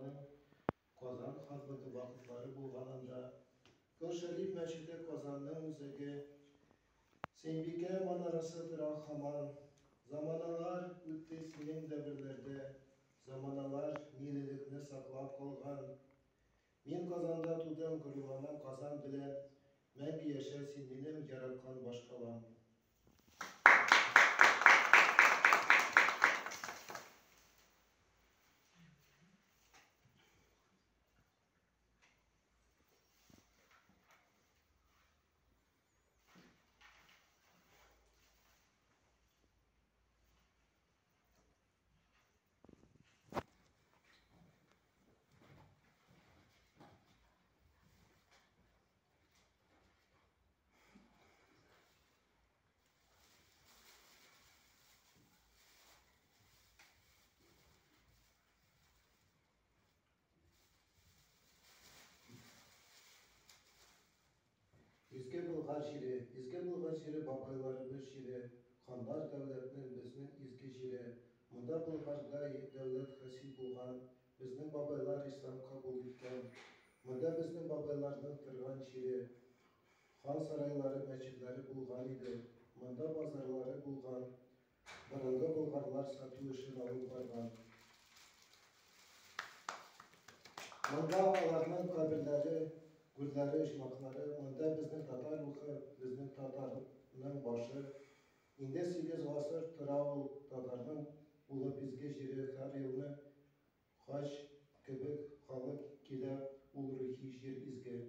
морзаларның Казан ханлыгы вакытлары булган анда. Кол Шәриф мәчете Казанның үзәге. Сөембикә манарасы тора һаман. Заманалар үтте синең дәверләрдә, Заманалар миллилекне саклап калган. Мин Казанда тудым, горурланам Казан белән, Мәңге яшә син минем яраткан башкалам. Изге Болгар җире, изге Болгар җире, бабайларыбыз җире, ханнар дәүләтнең безнең изге җире. Монда Болгарда дәүләт хасил булган, безнең бабайлар ислам кабул иткән. Монда безнең бабайларның торган җире. Хан сарайлары, мәчетләре булган иде. Монда базарлары булган. Борынгы болгарлар сату эшен алып барган. Монда аларның каберләре, гүрләре, оҗмахлары, монда безнең татар рухы, безнең татарның башы. Инде 8 гасыр тора ул татарның булып изге җире, һәр елны хаҗ кебек халык килә ул рухи җир изге.